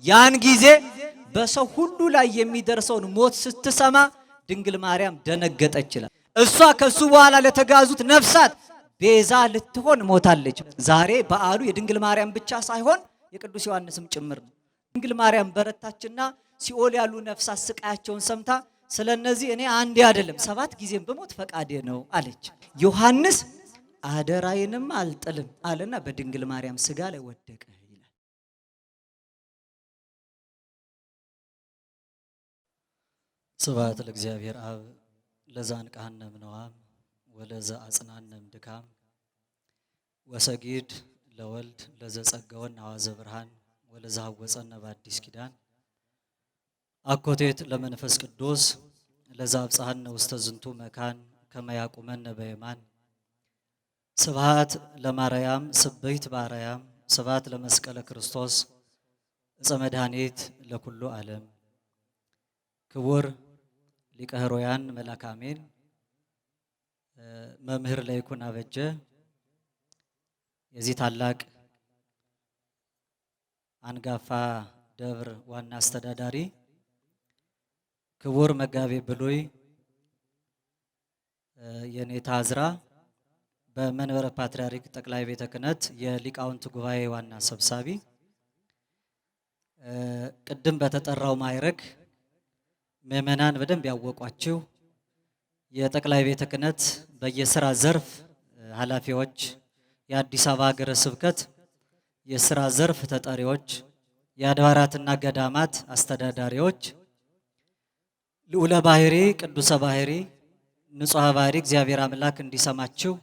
ያን ጊዜ በሰው ሁሉ ላይ የሚደርሰውን ሞት ስትሰማ ድንግል ማርያም ደነገጠች ይላል። እሷ ከሱ በኋላ ለተጋዙት ነፍሳት ቤዛ ልትሆን ሞታለች። ዛሬ በዓሉ የድንግል ማርያም ብቻ ሳይሆን የቅዱስ ዮሐንስም ጭምር ነው። ድንግል ማርያም በረታችና ሲኦል ያሉ ነፍሳት ስቃያቸውን ሰምታ ስለነዚህ እኔ አንዴ አይደለም 7 ጊዜም ብሞት ፈቃዴ ነው አለች። ዮሐንስ አደራዬንም አልጥልም አለና በድንግል ማርያም ስጋ ላይ ወደቀ ይላል። ስብሐት ለእግዚአብሔር አብ ለዘአንቅሐነ እምነዋም ወለዘ አጽናነም ድካም ወሰጊድ ለወልድ ለዘጸገወን አዋዘ ብርሃን ወለዘ ሐወፀነ በአዲስ ኪዳን አኮቴት ለመንፈስ ቅዱስ ለዘ አብጽሐነ ውስተ ዝንቱ መካን ከመ ያቁመነ በየማን። ስብሐት ለማርያም ስብሕት ባርያም ስብሐት ለመስቀለ ክርስቶስ ዕፀ መድኃኒት ለኩሉ ዓለም። ክቡር ሊቀ ኅሩያን መልአከ አሜን መምህር ለይኩን አበጀ የዚህ ታላቅ አንጋፋ ደብር ዋና አስተዳዳሪ፣ ክቡር መጋቤ ብሉይ የኔታ አዝራ በመንበረ ፓትርያርክ ጠቅላይ ቤተ ክህነት የሊቃውንት ጉባኤ ዋና ሰብሳቢ፣ ቅድም በተጠራው ማዕረግ ምዕመናን በደንብ ያወቋችሁ የጠቅላይ ቤተ ክህነት በየስራ ዘርፍ ኃላፊዎች፣ የአዲስ አበባ ሀገረ ስብከት የስራ ዘርፍ ተጠሪዎች፣ የአድባራትና ገዳማት አስተዳዳሪዎች፣ ልዑለ ባህሪ ቅዱሰ ባህሪ ንጹሐ ባህሪ እግዚአብሔር አምላክ እንዲሰማችሁ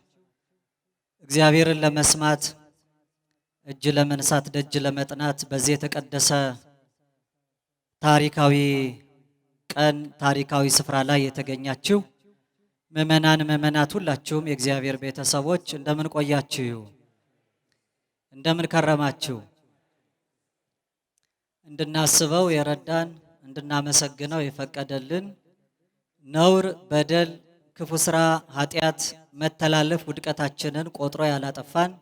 እግዚአብሔርን ለመስማት እጅ ለመንሳት ደጅ ለመጥናት በዚህ የተቀደሰ ታሪካዊ ቀን ታሪካዊ ስፍራ ላይ የተገኛችሁ ምዕመናን ምዕመናት ሁላችሁም የእግዚአብሔር ቤተሰቦች እንደምን ቆያችሁ? እንደምን ከረማችሁ? እንድናስበው የረዳን እንድናመሰግነው የፈቀደልን ነውር፣ በደል፣ ክፉ ስራ፣ ኃጢአት፣ መተላለፍ ውድቀታችንን ቆጥሮ ያላጠፋን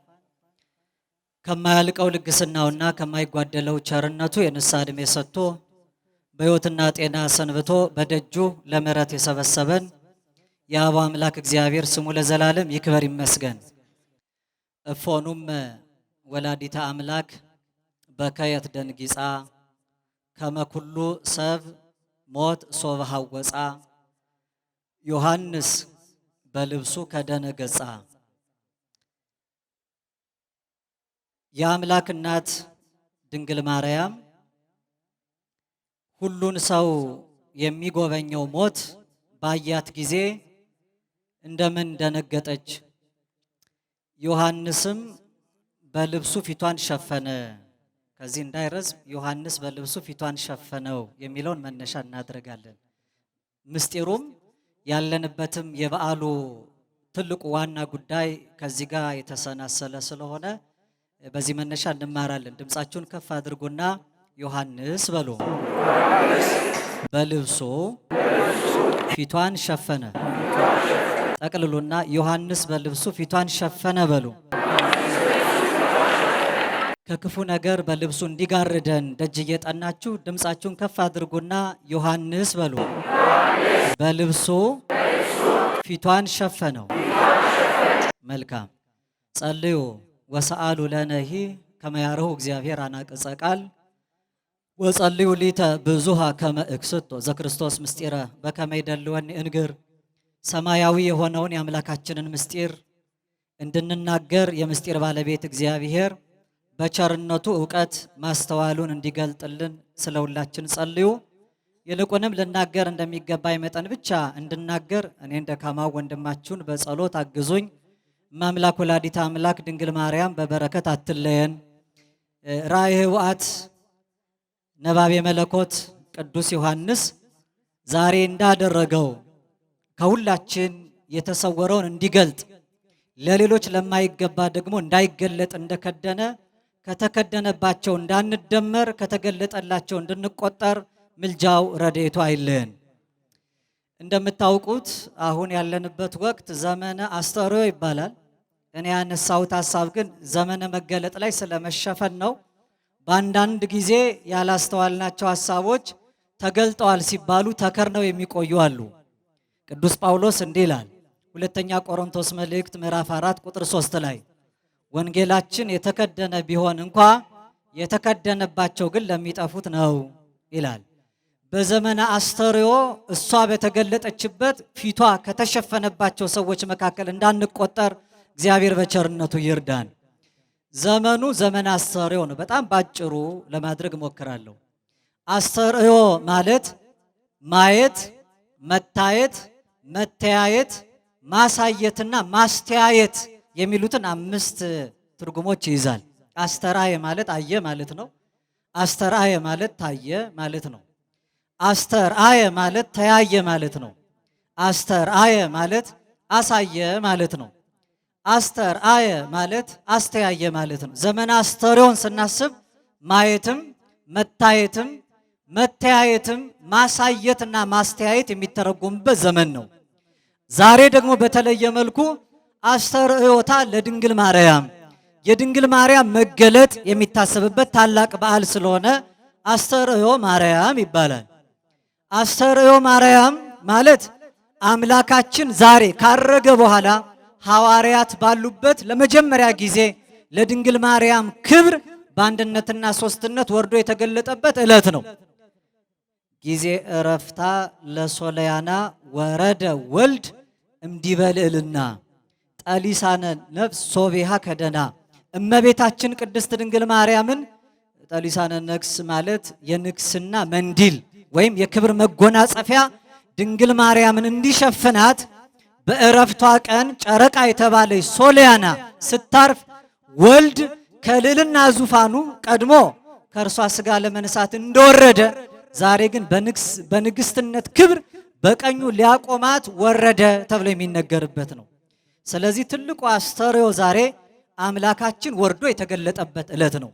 ከማያልቀው ልግስናውና ከማይጓደለው ቸርነቱ የንስሐ ዕድሜ ሰጥቶ በሕይወትና ጤና ሰንብቶ በደጁ ለምሕረት የሰበሰበን የአብ አምላክ እግዚአብሔር ስሙ ለዘላለም ይክበር ይመስገን። እፎኑም ወላዲተ አምላክ በከየት ደንጊጻ ከመኩሉ ሰብ ሞት ሶበ ሐወፃ ዮሐንስ በልብሱ ከደነገጻ። የአምላክ እናት ድንግል ማርያም ሁሉን ሰው የሚጎበኘው ሞት ባያት ጊዜ እንደምን ደነገጠች? ዮሐንስም በልብሱ ፊቷን ሸፈነ። ከዚህ እንዳይረዝም ዮሐንስ በልብሱ ፊቷን ሸፈነው የሚለውን መነሻ እናደርጋለን። ምስጢሩም ያለንበትም የበዓሉ ትልቁ ዋና ጉዳይ ከዚህ ጋር የተሰናሰለ ስለሆነ በዚህ መነሻ እንማራለን። ድምጻችሁን ከፍ አድርጉና ዮሐንስ በሉ። በልብሱ ፊቷን ሸፈነ። ጠቅልሉና ዮሐንስ በልብሱ ፊቷን ሸፈነ በሉ። ከክፉ ነገር በልብሱ እንዲጋርደን ደጅ እየጠናችሁ ድምጻችሁን ከፍ አድርጉና ዮሐንስ በሉ። በልብሱ ፊቷን ሸፈነው። መልካም ጸልዩ ወሰአሉ ለነሂ ከመ ያርሁ እግዚአብሔር አናቅጸ ቃል ወጸልዩ ሊተ ብዙሃ ከመ እክስቶ ዘክርስቶስ ምስጢረ በከመ ይደልወኒ እንግር። ሰማያዊ የሆነውን የአምላካችንን ምስጢር እንድንናገር የምስጢር ባለቤት እግዚአብሔር በቸርነቱ እውቀት ማስተዋሉን እንዲገልጥልን ስለሁላችን ጸልዩ። ይልቁንም ልናገር እንደሚገባኝ መጠን ብቻ እንድናገር እኔን ደካማው ወንድማችሁን በጸሎት አግዙኝ። እማምላክ ወላዲተ አምላክ ድንግል ማርያም በበረከት አትለየን። ራእየ ኅቡዓት ነባቤ መለኮት ቅዱስ ዮሐንስ ዛሬ እንዳደረገው ከሁላችን የተሰወረውን እንዲገልጥ ለሌሎች ለማይገባ ደግሞ እንዳይገለጥ እንደከደነ ከተከደነባቸው እንዳንደመር ከተገለጠላቸው እንድንቆጠር ምልጃው ረድኤቱ አይለየን። እንደምታውቁት አሁን ያለንበት ወቅት ዘመነ አስተርእዮ ይባላል። እኔ ያነሳሁት ሐሳብ ግን ዘመነ መገለጥ ላይ ስለመሸፈን ነው። በአንዳንድ ጊዜ ያላስተዋልናቸው ሐሳቦች ተገልጠዋል ሲባሉ ተከርነው የሚቆዩ አሉ። ቅዱስ ጳውሎስ እንዲህ ይላል፣ ሁለተኛ ቆሮንቶስ መልእክት ምዕራፍ 4 ቁጥር 3 ላይ ወንጌላችን የተከደነ ቢሆን እንኳ የተከደነባቸው ግን ለሚጠፉት ነው ይላል። በዘመነ አስተርእዮ እሷ በተገለጠችበት ፊቷ ከተሸፈነባቸው ሰዎች መካከል እንዳንቆጠር እግዚአብሔር በቸርነቱ ይርዳን። ዘመኑ ዘመነ አስተርእዮ ነው። በጣም ባጭሩ ለማድረግ እሞክራለሁ። አስተርእዮ ማለት ማየት፣ መታየት፣ መተያየት፣ ማሳየትና ማስተያየት የሚሉትን አምስት ትርጉሞች ይይዛል። አስተርአየ ማለት አየ ማለት ነው። አስተርአየ ማለት ታየ ማለት ነው። አስተርአየ ማለት ተያየ ማለት ነው። አስተርአየ ማለት አሳየ ማለት ነው። አስተርአየ ማለት አስተያየ ማለት ነው። ዘመነ አስተርእዮን ስናስብ ማየትም መታየትም መተያየትም ማሳየትና ማስተያየት የሚተረጎምበት ዘመን ነው። ዛሬ ደግሞ በተለየ መልኩ አስተርእዮታ ለድንግል ማርያም የድንግል ማርያም መገለጥ የሚታሰብበት ታላቅ በዓል ስለሆነ አስተርእዮ ማርያም ይባላል። አስተርእዮ ማርያም ማለት አምላካችን ዛሬ ካረገ በኋላ ሐዋርያት ባሉበት ለመጀመሪያ ጊዜ ለድንግል ማርያም ክብር በአንድነትና ሶስትነት ወርዶ የተገለጠበት ዕለት ነው። ጊዜ እረፍታ ለሶለያና ወረደ ወልድ እምዲበልዕልና ጠሊሳነ ነፍስ ሶቤሃ ከደና። እመቤታችን ቅድስት ድንግል ማርያምን ጠሊሳነ ነግስ ማለት የንግስና መንዲል ወይም የክብር መጎናጸፊያ ድንግል ማርያምን እንዲሸፍናት በእረፍቷ ቀን ጨረቃ የተባለች ሶሊያና ስታርፍ ወልድ ከልዕልና ዙፋኑ ቀድሞ ከእርሷ ስጋ ለመነሳት እንደወረደ ዛሬ ግን በንግስትነት ክብር በቀኙ ሊያቆማት ወረደ ተብሎ የሚነገርበት ነው። ስለዚህ ትልቁ አስተርእዮ ዛሬ አምላካችን ወርዶ የተገለጠበት ዕለት ነው።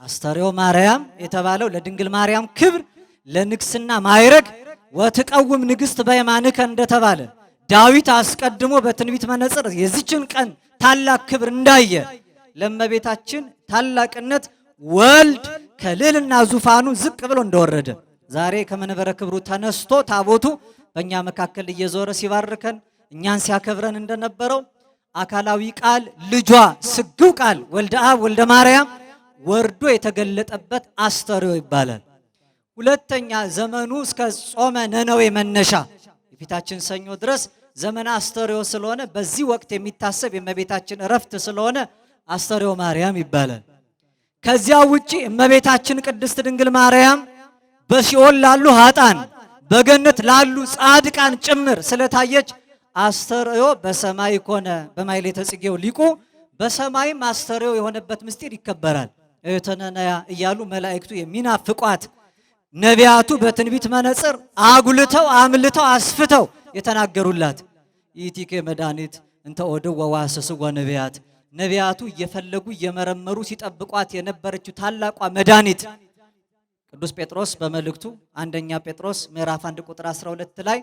አስተርእዮ ማርያም የተባለው ለድንግል ማርያም ክብር ለንግስና ማይረግ ወትቀውም ንግስት በየማንከ እንደተባለ ዳዊት አስቀድሞ በትንቢት መነጽር የዚችን ቀን ታላቅ ክብር እንዳየ ለእመቤታችን ታላቅነት ወልድ ከልዕልና ዙፋኑ ዝቅ ብሎ እንደወረደ ዛሬ ከመንበረ ክብሩ ተነስቶ ታቦቱ በእኛ መካከል እየዞረ ሲባርከን እኛን ሲያከብረን እንደነበረው አካላዊ ቃል ልጇ ስግው ቃል ወልደ አብ ወልደ ማርያም ወርዶ የተገለጠበት አስተርእዮ ይባላል። ሁለተኛ ዘመኑ እስከ ጾመ ነነዌ መነሻ የፊታችን ሰኞ ድረስ ዘመነ አስተርእዮ ስለሆነ በዚህ ወቅት የሚታሰብ የእመቤታችን እረፍት ስለሆነ አስተርእዮ ማርያም ይባላል። ከዚያ ውጪ እመቤታችን ቅድስት ድንግል ማርያም በሲኦል ላሉ ኃጥአን በገነት ላሉ ጻድቃን ጭምር ስለታየች አስተርእዮ በሰማይ ኮነ። በማሕሌተ ጽጌው ሊቁ በሰማይም አስተርእዮ የሆነበት ምስጢር ይከበራል። እተነነያ እያሉ መላእክቱ የሚናፍቋት ነቢያቱ በትንቢት መነጽር አጉልተው አምልተው አስፍተው የተናገሩላት ይእቲኬ መድኃኒት እንተ ኦድው ወዋሰስዋ ነቢያት፣ ነቢያቱ እየፈለጉ እየመረመሩ ሲጠብቋት የነበረችው ታላቋ መድኃኒት ቅዱስ ጴጥሮስ በመልእክቱ አንደኛ ጴጥሮስ ምዕራፍ 1 ቁጥር 12 ላይ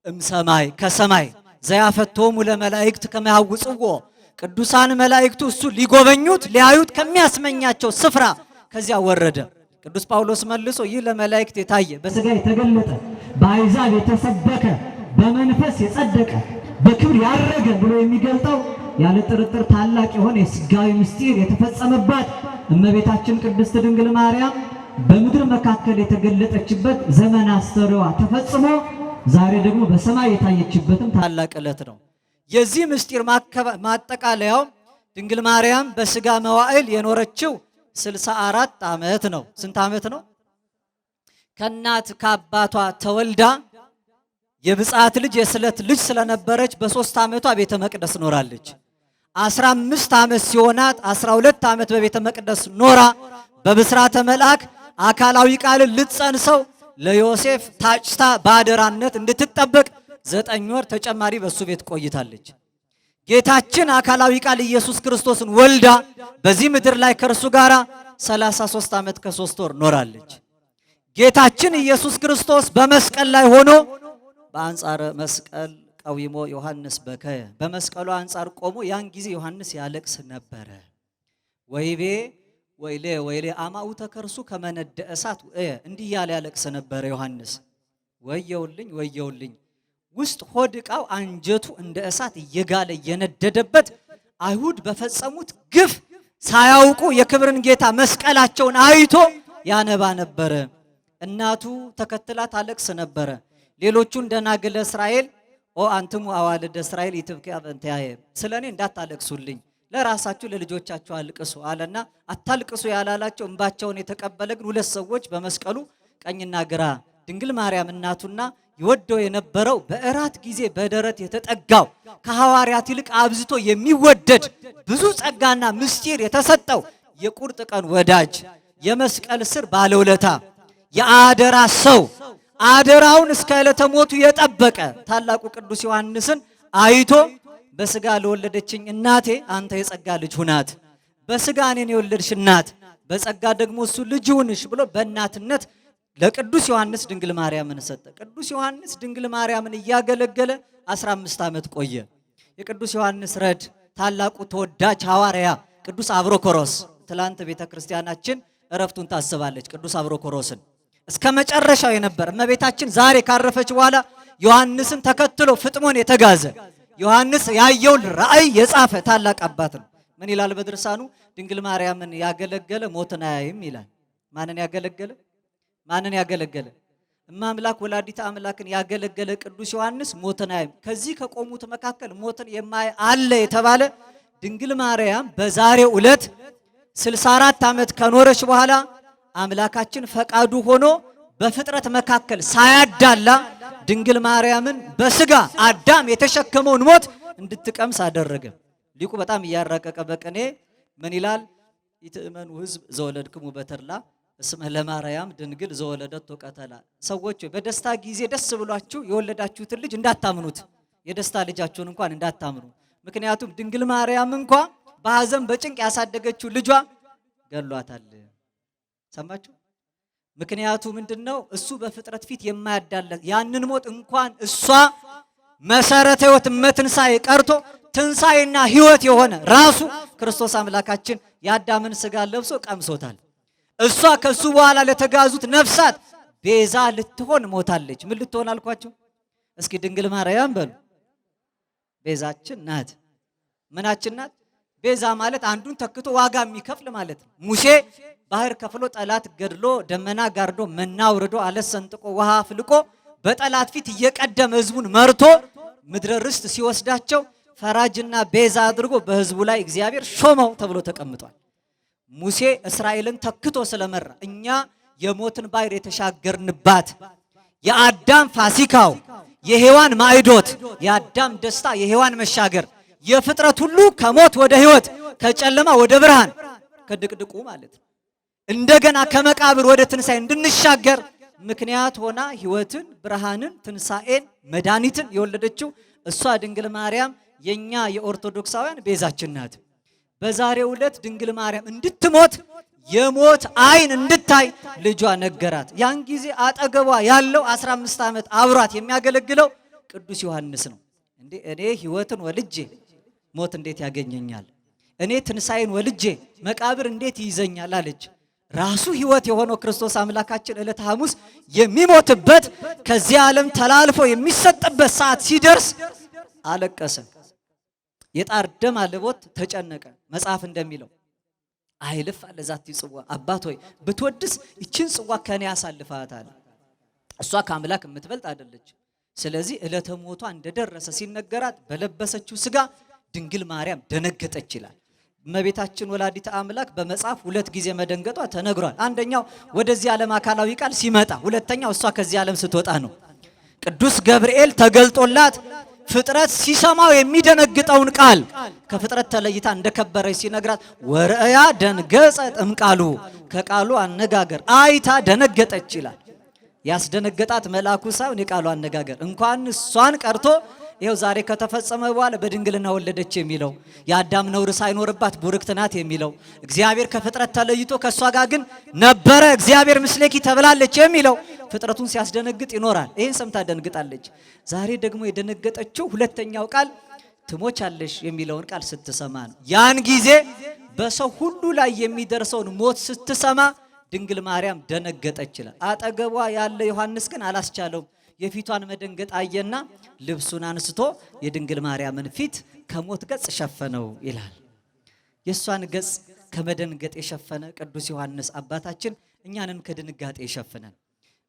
እምሰማይ ከሰማይ ዘያፈቶሙ ለመላእክት ከመ ያውፅዎ፣ ቅዱሳን መላእክቱ እሱ ሊጎበኙት ሊያዩት ከሚያስመኛቸው ስፍራ ከዚያ ወረደ። ቅዱስ ጳውሎስ መልሶ ይህ ለመላእክት የታየ በስጋ የተገለጠ በአሕዛብ የተሰበከ በመንፈስ የጸደቀ በክብር ያረገ ብሎ የሚገልጠው ያለ ጥርጥር ታላቅ የሆነ የሥጋዊ ምስጢር የተፈጸመባት እመቤታችን ቅድስት ድንግል ማርያም በምድር መካከል የተገለጠችበት ዘመነ አስተርእዮዋ ተፈጽሞ ዛሬ ደግሞ በሰማይ የታየችበትም ታላቅ ዕለት ነው። የዚህ ምስጢር ማጠቃለያው ድንግል ማርያም በስጋ መዋዕል የኖረችው 64 ዓመት ነው። ስንት ዓመት ነው? ከእናት ከአባቷ ተወልዳ የብፅዓት ልጅ የስለት ልጅ ስለነበረች በ3 ዓመቷ ቤተ መቅደስ ኖራለች። 15 ዓመት ሲሆናት 12 ዓመት በቤተ መቅደስ ኖራ በብስራተ መልአክ አካላዊ ቃልን ልትጸንሰው ለዮሴፍ ታጭታ በአደራነት እንድትጠበቅ 9 ወር ተጨማሪ በሱ ቤት ቆይታለች። ጌታችን አካላዊ ቃል ኢየሱስ ክርስቶስን ወልዳ በዚህ ምድር ላይ ከእርሱ ጋር 33 ዓመት ከ3 ወር ኖራለች። ጌታችን ኢየሱስ ክርስቶስ በመስቀል ላይ ሆኖ በአንጻረ መስቀል ቀዊሞ ዮሐንስ በከየ፣ በመስቀሉ አንጻር ቆሞ ያን ጊዜ ዮሐንስ ያለቅስ ነበረ። ወይቤ ወይሌ ወይሌ አማኡ ተከርሱ ከመነደ እሳት እንዲህ እያለ ያለቅስ ነበረ ዮሐንስ። ወየውልኝ ወየውልኝ፣ ውስጥ ሆድ ዕቃው አንጀቱ እንደ እሳት እየጋለ እየነደደበት አይሁድ በፈጸሙት ግፍ ሳያውቁ የክብርን ጌታ መስቀላቸውን አይቶ ያነባ ነበረ። እናቱ ተከትላ ታለቅስ ነበረ። ሌሎቹን ደናግለ እስራኤል ኦ አንትሙ አዋልደ እስራኤል ኢትብክያ በእንቲአየ፣ ስለ እኔ እንዳታለቅሱልኝ ለራሳችሁ ለልጆቻችሁ አልቅሱ አለና አታልቅሱ ያላላቸው እንባቸውን የተቀበለ ግን ሁለት ሰዎች በመስቀሉ ቀኝና ግራ ድንግል ማርያም እናቱና ይወደው የነበረው በእራት ጊዜ በደረት የተጠጋው ከሐዋርያት ይልቅ አብዝቶ የሚወደድ ብዙ ጸጋና ምስጢር የተሰጠው የቁርጥ ቀን ወዳጅ የመስቀል ስር ባለውለታ የአደራ ሰው አደራውን እስከ ዕለተ ሞቱ የጠበቀ ታላቁ ቅዱስ ዮሐንስን አይቶ በስጋ ለወለደችኝ እናቴ አንተ የጸጋ ልጅ ሁናት፣ በስጋ እኔን የወለድሽ እናት በጸጋ ደግሞ እሱ ልጅ ሁንሽ ብሎ በእናትነት ለቅዱስ ዮሐንስ ድንግል ማርያምን ሰጠ። ቅዱስ ዮሐንስ ድንግል ማርያምን እያገለገለ 15 ዓመት ቆየ። የቅዱስ ዮሐንስ ረድ ታላቁ ተወዳጅ ሐዋርያ ቅዱስ አብሮኮሮስ ትላንት ቤተ ክርስቲያናችን እረፍቱን ታስባለች። ቅዱስ አብሮኮሮስን እስከ መጨረሻው የነበር እመቤታችን ዛሬ ካረፈች በኋላ ዮሐንስን ተከትሎ ፍጥሞን የተጋዘ ዮሐንስ ያየውን ራእይ የጻፈ ታላቅ አባት ነው። ምን ይላል በድርሳኑ? ድንግል ማርያምን ያገለገለ ሞትን አያይም ይላል። ማንን ያገለገለ? ማንን ያገለገለ? እማምላክ ወላዲተ አምላክን ያገለገለ ቅዱስ ዮሐንስ ሞትን አያይም። ከዚህ ከቆሙት መካከል ሞትን የማያይ አለ የተባለ ድንግል ማርያም በዛሬው ዕለት 64 ዓመት ከኖረች በኋላ አምላካችን ፈቃዱ ሆኖ በፍጥረት መካከል ሳያዳላ ድንግል ማርያምን በስጋ አዳም የተሸከመውን ሞት እንድትቀምስ አደረገ። ሊቁ በጣም እያረቀቀ በቅኔ ምን ይላል? ኢትእመኑ ሕዝብ ዘወለድክሙ በተድላ እስመ ለማርያም ድንግል ዘወለደቶ ቀተላ። ሰዎች በደስታ ጊዜ ደስ ብሏችሁ የወለዳችሁትን ልጅ እንዳታምኑት፣ የደስታ ልጃችሁን እንኳን እንዳታምኑ። ምክንያቱም ድንግል ማርያም እንኳ በሐዘን በጭንቅ ያሳደገችው ልጇ ገሏታል። ሰማችሁ? ምክንያቱ ምንድነው? እሱ በፍጥረት ፊት የማያዳለ ያንን ሞት እንኳን እሷ መሰረተ ሕይወት መትንሳኤ ቀርቶ ትንሳኤና ሕይወት የሆነ ራሱ ክርስቶስ አምላካችን የአዳምን ስጋ ለብሶ ቀምሶታል። እሷ ከሱ በኋላ ለተጋዙት ነፍሳት ቤዛ ልትሆን ሞታለች። ምን ልትሆን አልኳቸው? እስኪ ድንግል ማርያም በሉ። ቤዛችን ናት። ምናችን ናት? ቤዛ ማለት አንዱን ተክቶ ዋጋ የሚከፍል ማለት ነው። ሙሴ ባህር ከፍሎ ጠላት ገድሎ ደመና ጋርዶ መና አውርዶ አለት ሰንጥቆ ውሃ አፍልቆ በጠላት ፊት እየቀደመ ህዝቡን መርቶ ምድረ ርስት ሲወስዳቸው ፈራጅና ቤዛ አድርጎ በህዝቡ ላይ እግዚአብሔር ሾመው ተብሎ ተቀምጧል። ሙሴ እስራኤልን ተክቶ ስለመራ እኛ የሞትን ባህር የተሻገርንባት የአዳም ፋሲካው የሔዋን ማዕዶት የአዳም ደስታ የሔዋን መሻገር የፍጥረት ሁሉ ከሞት ወደ ህይወት ከጨለማ ወደ ብርሃን ከድቅድቁ ማለት ነው እንደገና ከመቃብር ወደ ትንሣኤ እንድንሻገር ምክንያት ሆና ህይወትን፣ ብርሃንን፣ ትንሣኤን፣ መድኃኒትን የወለደችው እሷ ድንግል ማርያም የኛ የኦርቶዶክሳውያን ቤዛችን ናት። በዛሬው ዕለት ድንግል ማርያም እንድትሞት የሞት ዓይን እንድታይ ልጇ ነገራት። ያን ጊዜ አጠገቧ ያለው 15 ዓመት አብሯት የሚያገለግለው ቅዱስ ዮሐንስ ነው። እንዴ እኔ ህይወትን ወልጄ ሞት እንዴት ያገኘኛል? እኔ ትንሣኤን ወልጄ መቃብር እንዴት ይይዘኛል? አለች። ራሱ ህይወት የሆነው ክርስቶስ አምላካችን ዕለተ ሐሙስ የሚሞትበት ከዚህ ዓለም ተላልፎ የሚሰጥበት ሰዓት ሲደርስ አለቀሰ። የጣር ደም አልቦት ተጨነቀ። መጽሐፍ እንደሚለው አይልፍ አለ ዛቲ ጽዋ፣ አባት ሆይ ብትወድስ ይችን ጽዋ ከኔ አሳልፋት አለ። እሷ ከአምላክ የምትበልጥ አይደለች። ስለዚህ ዕለተ ሞቷ እንደደረሰ ሲነገራት በለበሰችው ስጋ ድንግል ማርያም ደነገጠች ይላል። እመቤታችን ወላዲተ አምላክ በመጽሐፍ ሁለት ጊዜ መደንገጧ ተነግሯል። አንደኛው ወደዚህ ዓለም አካላዊ ቃል ሲመጣ፣ ሁለተኛው እሷ ከዚህ ዓለም ስትወጣ ነው። ቅዱስ ገብርኤል ተገልጦላት ፍጥረት ሲሰማው የሚደነግጠውን ቃል ከፍጥረት ተለይታ እንደከበረች ሲነግራት ወርእያ ደንገጸት እምቃሉ ከቃሉ አነጋገር አይታ ደነገጠች ይላል። ያስደነገጣት መልአኩ ሳይሆን የቃሉ አነጋገር እንኳን እሷን ቀርቶ ይኸው ዛሬ ከተፈጸመ በኋላ በድንግልና ወለደች የሚለው የአዳም ነውር ሳይኖርባት ቡርክት ናት የሚለው እግዚአብሔር ከፍጥረት ተለይቶ ከእሷ ጋር ግን ነበረ እግዚአብሔር ምስሌኪ ተብላለች የሚለው ፍጥረቱን ሲያስደነግጥ ይኖራል። ይህን ሰምታ ደንግጣለች። ዛሬ ደግሞ የደነገጠችው ሁለተኛው ቃል ትሞቻለሽ የሚለውን ቃል ስትሰማ ነው። ያን ጊዜ በሰው ሁሉ ላይ የሚደርሰውን ሞት ስትሰማ ድንግል ማርያም ደነገጠች ይላል። አጠገቧ ያለ ዮሐንስ ግን አላስቻለውም። የፊቷን መደንገጥ አየና ልብሱን አንስቶ የድንግል ማርያምን ፊት ከሞት ገጽ ሸፈነው ይላል። የእሷን ገጽ ከመደንገጥ የሸፈነ ቅዱስ ዮሐንስ አባታችን እኛንም ከድንጋጤ የሸፍነን።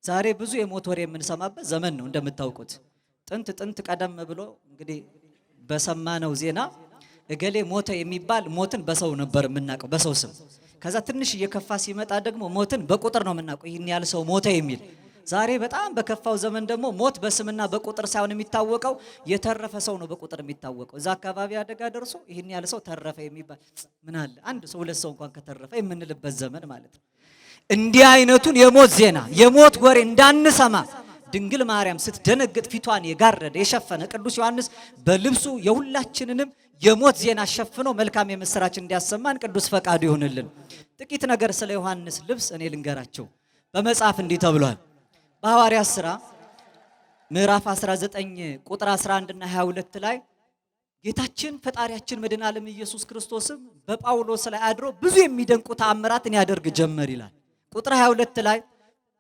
ዛሬ ብዙ የሞት ወሬ የምንሰማበት ዘመን ነው እንደምታውቁት። ጥንት ጥንት ቀደም ብሎ እንግዲህ በሰማነው ዜና እገሌ ሞተ የሚባል ሞትን በሰው ነበር የምናውቀው፣ በሰው ስም። ከዛ ትንሽ እየከፋ ሲመጣ ደግሞ ሞትን በቁጥር ነው የምናውቀው፣ ይህን ያህል ሰው ሞተ የሚል። ዛሬ በጣም በከፋው ዘመን ደግሞ ሞት በስምና በቁጥር ሳይሆን የሚታወቀው የተረፈ ሰው ነው በቁጥር የሚታወቀው። እዛ አካባቢ አደጋ ደርሶ ይህን ያህል ሰው ተረፈ የሚባል ምን አለ አንድ ሰው ሁለት ሰው እንኳን ከተረፈ የምንልበት ዘመን ማለት ነው። እንዲህ አይነቱን የሞት ዜና የሞት ወሬ እንዳንሰማ ድንግል ማርያም ስትደነግጥ ፊቷን የጋረደ የሸፈነ ቅዱስ ዮሐንስ በልብሱ የሁላችንንም የሞት ዜና ሸፍኖ መልካም የምስራች እንዲያሰማን ቅዱስ ፈቃዱ ይሁንልን። ጥቂት ነገር ስለ ዮሐንስ ልብስ እኔ ልንገራቸው። በመጽሐፍ እንዲህ ተብሏል። በሐዋርያት ሥራ ምዕራፍ 19 ቁጥር 11 እና 22 ላይ ጌታችን ፈጣሪያችን መድኃኔዓለም ኢየሱስ ክርስቶስም በጳውሎስ ላይ አድሮ ብዙ የሚደንቁ ተአምራትን ያደርግ ጀመር ይላል። ቁጥር 22 ላይ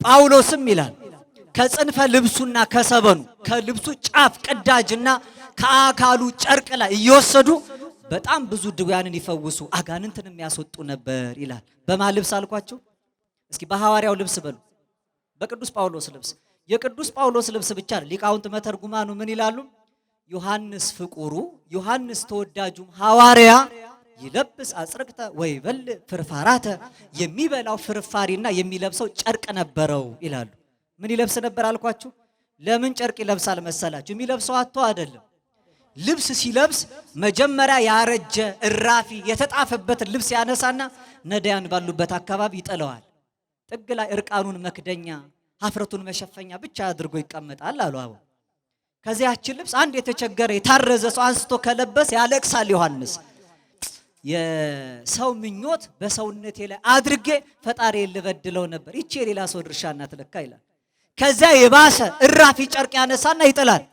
ጳውሎስም ይላል ከጽንፈ ልብሱና ከሰበኑ ከልብሱ ጫፍ ቅዳጅና ከአካሉ ጨርቅ ላይ እየወሰዱ በጣም ብዙ ድውያንን ይፈውሱ አጋንንትን የሚያስወጡ ነበር ይላል። በማን ልብስ አልኳቸው? እስኪ በሐዋርያው ልብስ በሉ። በቅዱስ ጳውሎስ ልብስ። የቅዱስ ጳውሎስ ልብስ ብቻ ነው። ሊቃውንት መተርጉማኑ ምን ይላሉ? ዮሐንስ ፍቁሩ ዮሐንስ ተወዳጁም ሐዋርያ ይለብስ አጽርቅተ ወይበል ፍርፋራተ፣ የሚበላው ፍርፋሪና የሚለብሰው ጨርቅ ነበረው ይላሉ። ምን ይለብስ ነበር አልኳችሁ? ለምን ጨርቅ ይለብሳል መሰላችሁ? የሚለብሰው አጥቶ አይደለም። ልብስ ሲለብስ መጀመሪያ ያረጀ እራፊ የተጣፈበትን ልብስ ያነሳና ነዳያን ባሉበት አካባቢ ይጥለዋል። ጥግ ላይ እርቃኑን መክደኛ ሀፍረቱን መሸፈኛ ብቻ አድርጎ ይቀመጣል አሉ አበው። ከዚያችን ልብስ አንድ የተቸገረ የታረዘ ሰው አንስቶ ከለበስ ያለቅሳል ዮሐንስ። የሰው ምኞት በሰውነቴ ላይ አድርጌ ፈጣሪ ልበድለው ነበር፣ ይቺ የሌላ ሰው ድርሻ ናት ለካ ይላል። ከዚያ የባሰ እራፊ ጨርቅ ያነሳና ይጥላል።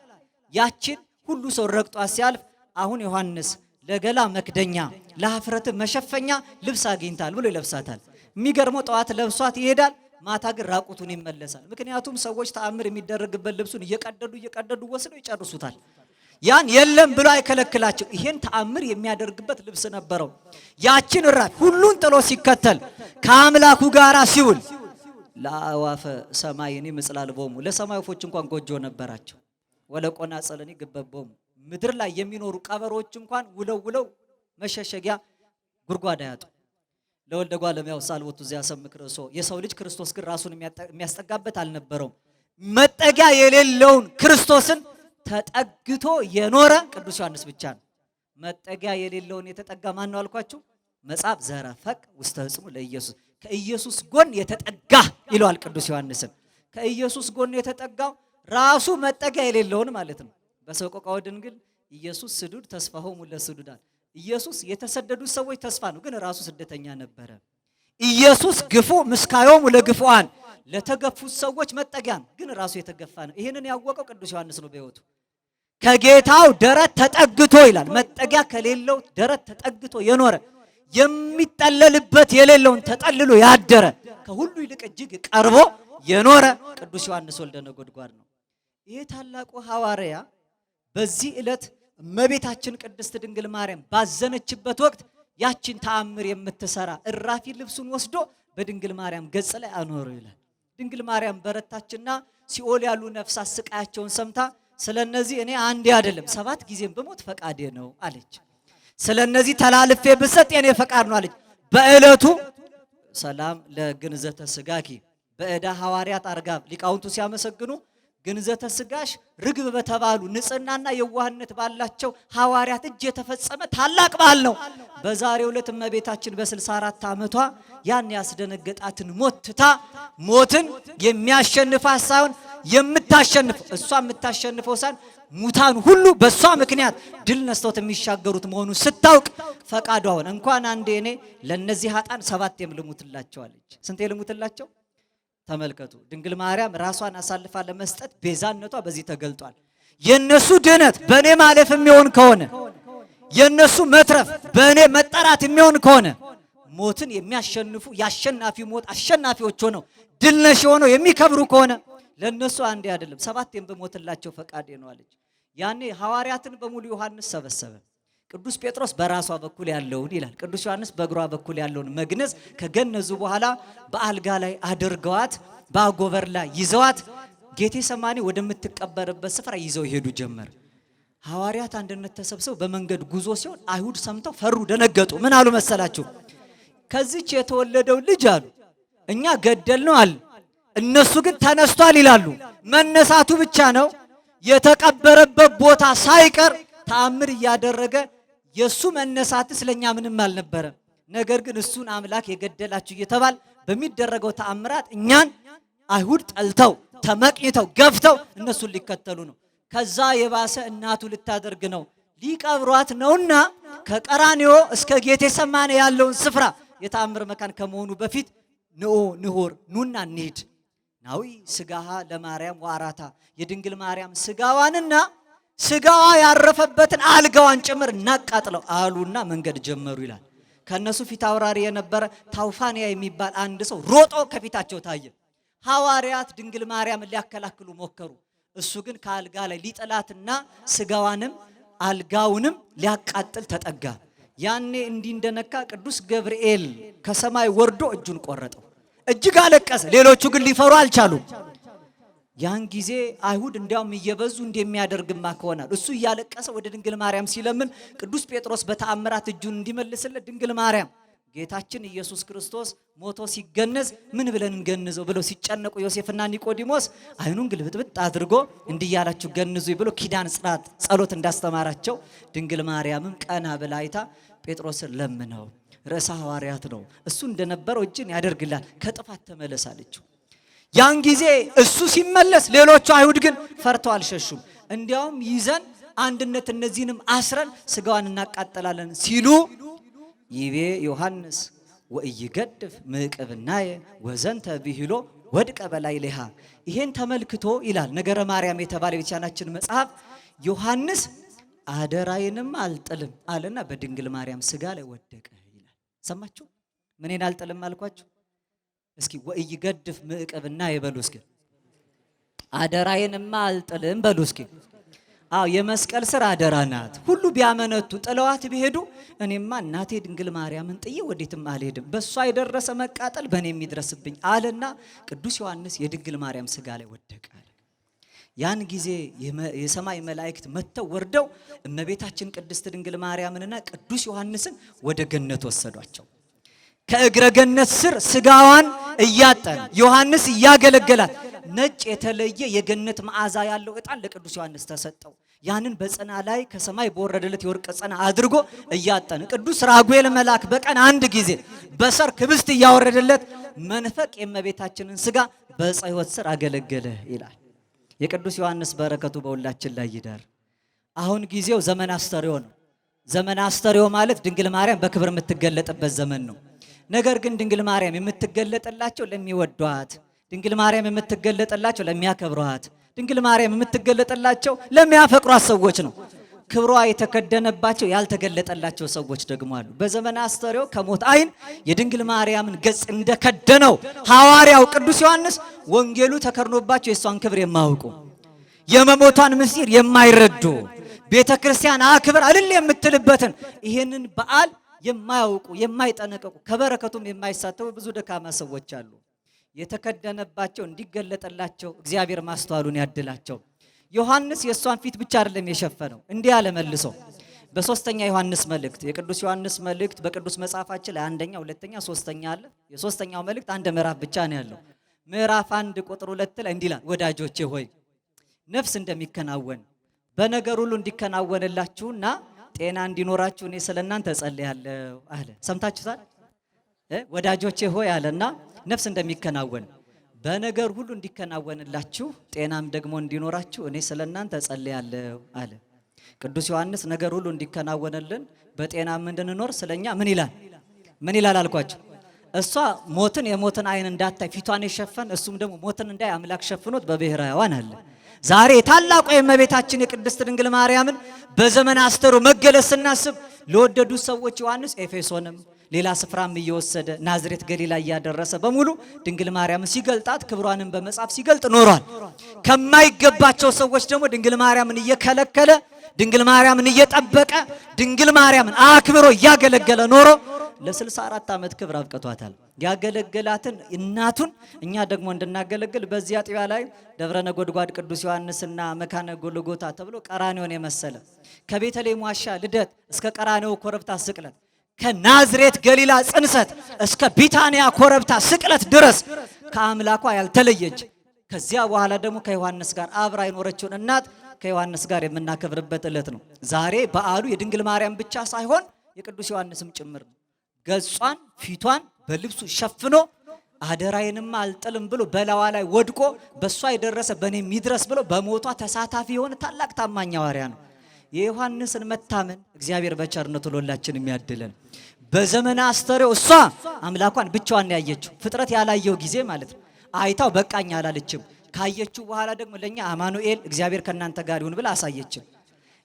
ያችን ሁሉ ሰው ረግጧ ሲያልፍ አሁን ዮሐንስ ለገላ መክደኛ ለሀፍረት መሸፈኛ ልብስ አግኝታል ብሎ ይለብሳታል። የሚገርመው ጠዋት ለብሷት ይሄዳል፣ ማታ ግን ራቁቱን ይመለሳል። ምክንያቱም ሰዎች ተአምር የሚደረግበት ልብሱን እየቀደዱ እየቀደዱ ወስደው ይጨርሱታል። ያን የለም ብሎ አይከለክላቸው። ይሄን ተአምር የሚያደርግበት ልብስ ነበረው። ያችን እራፊ ሁሉን ጥሎ ሲከተል ከአምላኩ ጋር ሲውል ለአዕዋፈ ሰማይኒ ምጽላል ቦሙ፣ ለሰማይ ወፎች እንኳን ጎጆ ነበራቸው። ወለቆናጽልኒ ግበቦሙ፣ ምድር ላይ የሚኖሩ ቀበሮች እንኳን ውለው ውለው መሸሸጊያ ጉድጓድ አያጡ። ለወልደ እጓለ እመሕያው ሳልቦቱ ዘያሰምክ ርእሶ፣ የሰው ልጅ ክርስቶስ ግን ራሱን የሚያስጠጋበት አልነበረውም። መጠጊያ የሌለውን ክርስቶስን ተጠግቶ የኖረ ቅዱስ ዮሐንስ ብቻ ነው። መጠጊያ የሌለውን የተጠጋ ማን ነው አልኳችሁ? መጽሐፍ ዘረፈቅ ውስተ ሕጽኑ ለኢየሱስ፣ ከኢየሱስ ጎን የተጠጋ ይለዋል ቅዱስ ዮሐንስን። ከኢየሱስ ጎን የተጠጋው ራሱ መጠጊያ የሌለውን ማለት ነው። በሰቆቃወ ድንግል ኢየሱስ ስዱድ ተስፋሆሙ ለስዱዳን፣ ኢየሱስ የተሰደዱ ሰዎች ተስፋ ነው፣ ግን ራሱ ስደተኛ ነበረ። ኢየሱስ ግፉ ምስካዮሙ ለግፉአን፣ ለተገፉት ሰዎች መጠጊያ ነው፣ ግን ራሱ የተገፋ ነው። ይህንን ያወቀው ቅዱስ ዮሐንስ ነው በሕይወቱ። ከጌታው ደረት ተጠግቶ ይላል። መጠጊያ ከሌለው ደረት ተጠግቶ የኖረ የሚጠለልበት የሌለውን ተጠልሎ ያደረ ከሁሉ ይልቅ እጅግ ቀርቦ የኖረ ቅዱስ ዮሐንስ ወልደ ነጎድጓድ ነው። ይህ ታላቁ ሐዋርያ በዚህ ዕለት እመቤታችን ቅድስት ድንግል ማርያም ባዘነችበት ወቅት ያችን ተአምር የምትሰራ እራፊ ልብሱን ወስዶ በድንግል ማርያም ገጽ ላይ አኖረው ይላል። ድንግል ማርያም በረታችና ሲኦል ያሉ ነፍሳት ስቃያቸውን ሰምታ ስለነዚህ እኔ አንዴ አይደለም 7 ጊዜም ብሞት ፈቃዴ ነው አለች። ስለነዚህ ተላልፌ ብሰጥ የኔ ፈቃድ ነው አለች። በዕለቱ ሰላም ለግንዘተ ስጋኪ በዕዳ ሐዋርያት አርጋብ ሊቃውንቱ ሲያመሰግኑ ግንዘተ ስጋሽ ርግብ በተባሉ ንጽህናና የዋህነት ባላቸው ሐዋርያት እጅ የተፈጸመ ታላቅ በዓል ነው። በዛሬው ዕለት እመቤታችን በ64 ዓመቷ ያን ያስደነገጣትን ሞት ትታ ሞትን የሚያሸንፋት ሳይሆን የምታሸንፈው እሷ የምታሸንፈው ሳይሆን ሙታን ሁሉ በእሷ ምክንያት ድል ነስተውት የሚሻገሩት መሆኑን ስታውቅ ፈቃዷ ሆነ። እንኳን አንዴ እኔ ለነዚህ ኃጥአን 7 ልሙትላቸው አለች። ስንቴ ልሙትላቸው? ተመልከቱ። ድንግል ማርያም ራሷን አሳልፋ ለመስጠት ቤዛነቷ በዚህ ተገልጧል። የነሱ ድነት በእኔ ማለፍ የሚሆን ከሆነ የእነሱ መትረፍ በእኔ መጠራት የሚሆን ከሆነ ሞትን የሚያሸንፉ የአሸናፊ ሞት አሸናፊዎች ሆነው ድል ነሽ ሆነው የሚከብሩ ከሆነ ለእነሱ አንዴ አይደለም ሰባቴም በሞትላቸው ፈቃዴ ነው አለች። ያኔ ሐዋርያትን በሙሉ ዮሐንስ ሰበሰበ። ቅዱስ ጴጥሮስ በራሷ በኩል ያለውን ይላል፣ ቅዱስ ዮሐንስ በእግሯ በኩል ያለውን መግነዝ ከገነዙ በኋላ በአልጋ ላይ አድርገዋት በአጎበር ላይ ይዘዋት ጌቴሰማኒ ወደምትቀበርበት ስፍራ ይዘው ይሄዱ ጀመር። ሐዋርያት አንድነት ተሰብስበው በመንገድ ጉዞ ሲሆን አይሁድ ሰምተው ፈሩ፣ ደነገጡ። ምን አሉ መሰላችሁ? ከዚች የተወለደው ልጅ አሉ እኛ ገደል ነው አለ፣ እነሱ ግን ተነስቷል ይላሉ። መነሳቱ ብቻ ነው የተቀበረበት ቦታ ሳይቀር ተአምር እያደረገ የእሱ መነሳት ስለኛ ምንም አልነበረም። ነገር ግን እሱን አምላክ የገደላችሁ እየተባል በሚደረገው ተአምራት እኛን አይሁድ ጠልተው ተመቅኝተው ገፍተው እነሱን ሊከተሉ ነው። ከዛ የባሰ እናቱ ልታደርግ ነው፣ ሊቀብሯት ነውና ከቀራንዮ እስከ ጌቴሰማኔ ያለውን ስፍራ የተአምር መካን ከመሆኑ በፊት ንኦ ንሆር ኑና እንሂድ ናዊ ስጋሃ ለማርያም ዋራታ የድንግል ማርያም ስጋዋንና ስጋዋ ያረፈበትን አልጋዋን ጭምር እናቃጥለው አሉና መንገድ ጀመሩ ይላል። ከነሱ ፊት አውራሪ የነበረ ታውፋንያ የሚባል አንድ ሰው ሮጦ ከፊታቸው ታየ። ሐዋርያት ድንግል ማርያምን ሊያከላክሉ ሞከሩ። እሱ ግን ከአልጋ ላይ ሊጥላትና ስጋዋንም አልጋውንም ሊያቃጥል ተጠጋ። ያኔ እንዲህ እንደነካ ቅዱስ ገብርኤል ከሰማይ ወርዶ እጁን ቆረጠው። እጅግ አለቀሰ። ሌሎቹ ግን ሊፈሩ አልቻሉም። ያን ጊዜ አይሁድ እንዲያውም እየበዙ እንደሚያደርግማ ከሆናል እሱ እያለቀሰ ወደ ድንግል ማርያም ሲለምን ቅዱስ ጴጥሮስ በተአምራት እጁን እንዲመልስለት ድንግል ማርያም ጌታችን ኢየሱስ ክርስቶስ ሞቶ ሲገነዝ ምን ብለን እንገንዘው ብለው ሲጨነቁ ዮሴፍና ኒቆዲሞስ አይኑን ግልብጥብጥ አድርጎ እንዲህ ያላችሁ ገንዙ ብሎ ኪዳን ጽራት ጸሎት እንዳስተማራቸው ድንግል ማርያምም ቀና ብላ አይታ ጴጥሮስን ለምነው ርዕሰ ሐዋርያት ነው እሱ እንደነበረው እጅን ያደርግላል ከጥፋት ተመለስ አለችው። ያን ጊዜ እሱ ሲመለስ ሌሎቹ አይሁድ ግን ፈርተው አልሸሹም። እንዲያውም ይዘን አንድነት እነዚህንም አስረን ስጋዋን እናቃጠላለን ሲሉ ይቤ ዮሐንስ ወኢይገድፍ ምዕቅብናየ ወዘንተ ብሂሎ ወድቀ በላይ ሌሃ። ይሄን ተመልክቶ ይላል ነገረ ማርያም የተባለ የቤተክርስቲያናችን መጽሐፍ ዮሐንስ አደራዬንም አልጥልም አለና በድንግል ማርያም ስጋ ላይ ወደቀ ይላል። ሰማችሁ? ምኔን አልጥልም አልኳችሁ? እስኪ ወኢይገድፍ ምዕቅብናየ በሉ እስኪ። አደራዬንማ አልጥልም በሉ እስኪ። አዎ የመስቀል ስር አደራ ናት። ሁሉ ቢያመነቱ ጥለዋት ቢሄዱ እኔማ እናቴ ድንግል ማርያምን ጥዬ ወዴትም አልሄድም፣ በእሷ የደረሰ መቃጠል በእኔ የሚድረስብኝ አለና ቅዱስ ዮሐንስ የድንግል ማርያም ስጋ ላይ ወደቀ። ያን ጊዜ የሰማይ መላእክት መጥተው ወርደው እመቤታችን ቅድስት ድንግል ማርያምንና ቅዱስ ዮሐንስን ወደ ገነት ወሰዷቸው። ከእግረ ገነት ስር ስጋዋን እያጠነ ዮሐንስ እያገለገላት ነጭ የተለየ የገነት መዓዛ ያለው ዕጣን ለቅዱስ ዮሐንስ ተሰጠው። ያንን በጽና ላይ ከሰማይ በወረደለት የወርቅ ጽና አድርጎ እያጠነ ቅዱስ ራጉኤል መልአክ በቀን አንድ ጊዜ በሰርክ ህብስት እያወረደለት መንፈቅ የእመቤታችንን ስጋ በዕፀ ሕይወት ስር አገለገለ ይላል። የቅዱስ ዮሐንስ በረከቱ በሁላችን ላይ ይደር። አሁን ጊዜው ዘመን አስተርእዮ ነው። ዘመን አስተርእዮ ማለት ድንግል ማርያም በክብር የምትገለጥበት ዘመን ነው። ነገር ግን ድንግል ማርያም የምትገለጥላቸው ለሚወዷት፣ ድንግል ማርያም የምትገለጥላቸው ለሚያከብሯት፣ ድንግል ማርያም የምትገለጥላቸው ለሚያፈቅሯት ሰዎች ነው። ክብሯ የተከደነባቸው ያልተገለጠላቸው ሰዎች ደግሞ አሉ። በዘመነ አስተርእዮ ከሞት ዓይን የድንግል ማርያምን ገጽ እንደከደነው ሐዋርያው ቅዱስ ዮሐንስ ወንጌሉ ተከድኖባቸው የእሷን ክብር የማያውቁ የመሞቷን ምስጢር የማይረዱ ቤተ ክርስቲያን አክብር አልል የምትልበትን ይሄንን በዓል የማያውቁ የማይጠነቀቁ ከበረከቱም የማይሳተፉ ብዙ ደካማ ሰዎች አሉ። የተከደነባቸው እንዲገለጠላቸው እግዚአብሔር ማስተዋሉን ያድላቸው። ዮሐንስ የእሷን ፊት ብቻ አይደለም የሸፈነው፣ እንዲህ ያለ መልሶ በሶስተኛ ዮሐንስ መልእክት የቅዱስ ዮሐንስ መልእክት በቅዱስ መጽሐፋችን ላይ አንደኛ፣ ሁለተኛ፣ ሶስተኛ አለ። የሶስተኛው መልእክት አንድ ምዕራፍ ብቻ ነው ያለው። ምዕራፍ 1 ቁጥር 2 ላይ እንዲህ ይላል፣ ወዳጆቼ ሆይ ነፍስ እንደሚከናወን በነገር ሁሉ እንዲከናወንላችሁና ጤና እንዲኖራችሁ እኔ ስለ እናንተ እጸልያለሁ አለ። ሰምታችሁታል? ወዳጆቼ ሆይ አለና ነፍስ እንደሚከናወን በነገር ሁሉ እንዲከናወንላችሁ ጤናም ደግሞ እንዲኖራችሁ እኔ ስለ እናንተ እጸልያለሁ አለ። ቅዱስ ዮሐንስ ነገር ሁሉ እንዲከናወንልን በጤናም እንድንኖር ስለኛ ምን ይላል? ምን ይላል አልኳቸው። እሷ ሞትን የሞትን ዓይን እንዳታይ ፊቷን የሸፈን እሱም ደግሞ ሞትን እንዳይ አምላክ ሸፍኖት በብሔረ ሕያዋን አለ። ዛሬ ታላቋ የእመቤታችን የቅድስት ድንግል ማርያምን በዘመነ አስተሮ መገለጽ ስናስብ ለወደዱት ሰዎች ዮሐንስ ኤፌሶንም ሌላ ስፍራም እየወሰደ ናዝሬት ገሊላ እያደረሰ በሙሉ ድንግል ማርያምን ሲገልጣት ክብሯንን በመጻፍ ሲገልጥ ኖሯል። ከማይገባቸው ሰዎች ደግሞ ድንግል ማርያምን እየከለከለ፣ ድንግል ማርያምን እየጠበቀ፣ ድንግል ማርያምን አክብሮ እያገለገለ ኖሮ ለ64 ዓመት ክብር አብቅቷታል። ያገለገላትን እናቱን እኛ ደግሞ እንድናገለግል በዚህ አጥቢያ ላይ ደብረ ነጎድጓድ ቅዱስ ዮሐንስና መካነ ጎልጎታ ተብሎ ቀራንዮን የመሰለ፣ ከቤተልሔም ዋሻ ልደት እስከ ቀራንዮ ኮረብታ ስቅለት፣ ከናዝሬት ገሊላ ጽንሰት እስከ ቢታንያ ኮረብታ ስቅለት ድረስ ከአምላኳ ያልተለየች፣ ከዚያ በኋላ ደግሞ ከዮሐንስ ጋር አብራ የኖረችውን እናት ከዮሐንስ ጋር የምናከብርበት ዕለት ነው። ዛሬ በዓሉ የድንግል ማርያም ብቻ ሳይሆን የቅዱስ ዮሐንስም ጭምር ነው። ገጿን ፊቷን በልብሱ ሸፍኖ አደራዬንማ አልጥልም ብሎ በላዋ ላይ ወድቆ በእሷ የደረሰ በእኔ ይድረስ ብሎ በሞቷ ተሳታፊ የሆነ ታላቅ ታማኝ ሐዋርያ ነው። የዮሐንስን መታመን እግዚአብሔር በቸርነቱ ለሁላችን የሚያድለን። በዘመነ አስተርእዮ እሷ አምላኳን ብቻዋን ያየችው፣ ፍጥረት ያላየው ጊዜ ማለት ነው። አይታው በቃኝ አላለችም። ካየችው በኋላ ደግሞ ለኛ አማኑኤል እግዚአብሔር ከእናንተ ጋር ይሁን ብላ አሳየችን።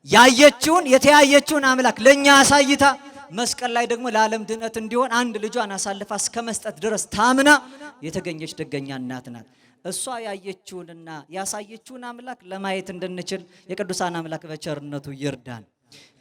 ያየችውን የተያየችውን አምላክ ለኛ አሳይታ መስቀል ላይ ደግሞ ለዓለም ድነት እንዲሆን አንድ ልጇን አሳልፋ እስከ መስጠት ድረስ ታምና የተገኘች ደገኛ እናት ናት። እሷ ያየችውንና ያሳየችውን አምላክ ለማየት እንድንችል የቅዱሳን አምላክ በቸርነቱ ይርዳን።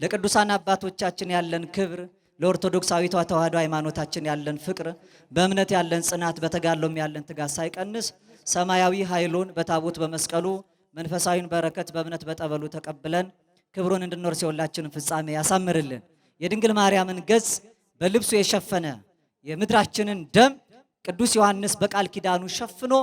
ለቅዱሳን አባቶቻችን ያለን ክብር፣ ለኦርቶዶክሳዊቷ ተዋሕዶ ሃይማኖታችን ያለን ፍቅር፣ በእምነት ያለን ጽናት፣ በተጋድሎም ያለን ትጋት ሳይቀንስ ሰማያዊ ኃይሉን በታቦት በመስቀሉ፣ መንፈሳዊን በረከት በእምነት በጠበሉ ተቀብለን ክብሩን እንድንወርስ የሁላችንን ፍጻሜ ያሳምርልን። የድንግል ማርያምን ገጽ በልብሱ የሸፈነ የምድራችንን ደም ቅዱስ ዮሐንስ በቃል ኪዳኑ ሸፍኖ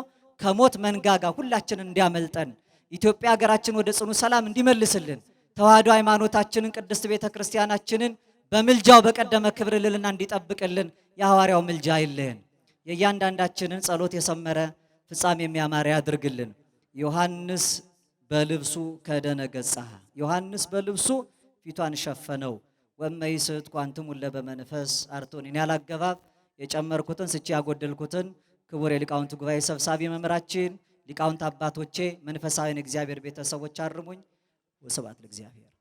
ከሞት መንጋጋ ሁላችንን እንዲያመልጠን፣ ኢትዮጵያ ሀገራችን ወደ ጽኑ ሰላም እንዲመልስልን፣ ተዋሕዶ ሃይማኖታችንን ቅድስት ቤተ ክርስቲያናችንን በምልጃው በቀደመ ክብር ልልና እንዲጠብቅልን የሐዋርያው ምልጃ አይለየን። የእያንዳንዳችንን ጸሎት የሰመረ፣ ፍጻሜ የሚያማረ ያድርግልን። ዮሐንስ በልብሱ ከደነ ገጽሐ፣ ዮሐንስ በልብሱ ፊቷን ሸፈነው። ወእመይስት ኳንትሙ ለበመንፈስ አርቶን እኔ ያላገባብ የጨመርኩትን ስቼ ያጎደልኩትን ክቡር የሊቃውንት ጉባኤ ሰብሳቢ መምህራችን፣ ሊቃውንት አባቶቼ፣ መንፈሳዊን እግዚአብሔር ቤተሰቦች አርሙኝ። ወስብሐት ለእግዚአብሔር።